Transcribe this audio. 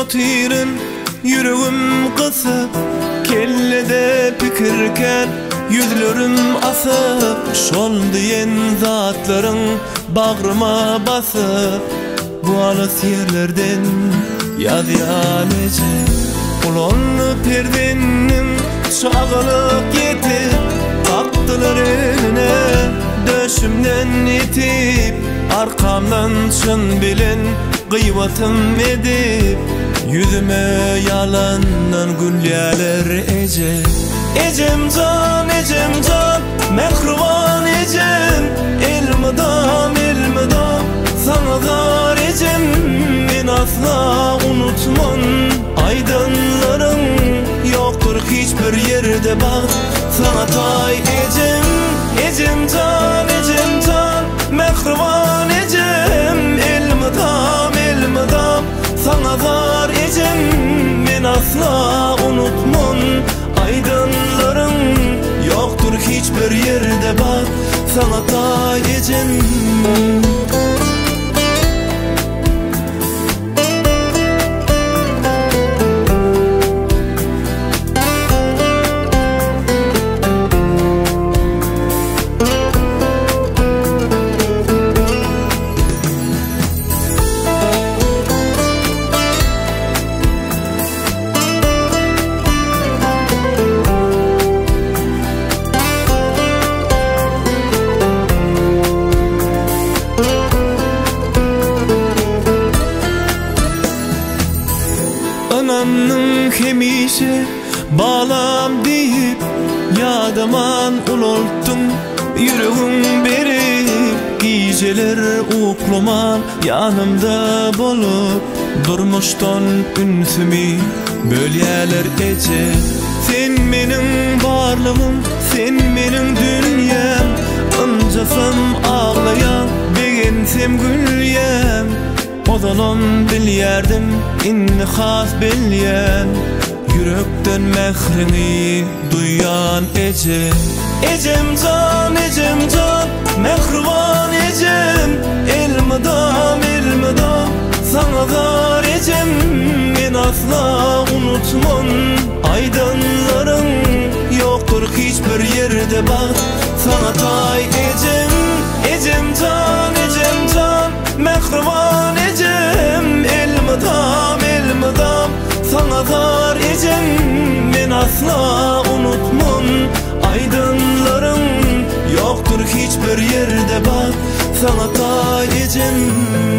Otyryn ýüregim gysyp, kellede pikir kän, ýüzlerim asyp, şol diýen zatlaryň bagryma basyp, bu alys ýerlerden ýazýan eje. Ulaldy perzendiň çagalyk ýetip, kakdylar eline döşümden itip, arkamdan çyn bilen Gyýbatym edip, ýüzüme ýalandan gülýäler eje. Ejem jan, ejem jan, mähriban ejem, elmydam, elmydam saňa zar ejem. Men asla unutman aýdanlaryň, ýokdur hiç bir ýerde bagt saňa taý ejem. Ejem jan, ejem jan, Mähriban ejem, elmydam, elmydam Saňa zar ejem, men asla unutman Aýdanlaryň, ýokdur hiç bir ýerde bagt Saňa taý ejem. Ynandyň hemişe balam diýip, Ýadaman ulaltdyň ýüregiň berip, Gijeler uklaman ýanymda bolup, Durmuşdan ünsümi bölýäler eje. Sen meniň barlygym, sen meniň dünýäm, Ynjasam aglaýan, begensem gülýän. Ozalam bilýärdim, indi has bilýän, Ýürekden mähriňi duýýan eje. Ejem jan, ejem jan, mähriban ejem, Elmydam, elmydam saňa zar ejem. Men asla unutman aýdanlaryň, Ýokdur hiç bir ýerde bagt saňa taý ejem. Ejem jan, ejem jan. Mähriban ejem, elmydam, elmydam Saňa zar ejem, men asla unutman Aýdanlaryň, ýokdur hiç bir ýerde bagt Saňa taý ejem.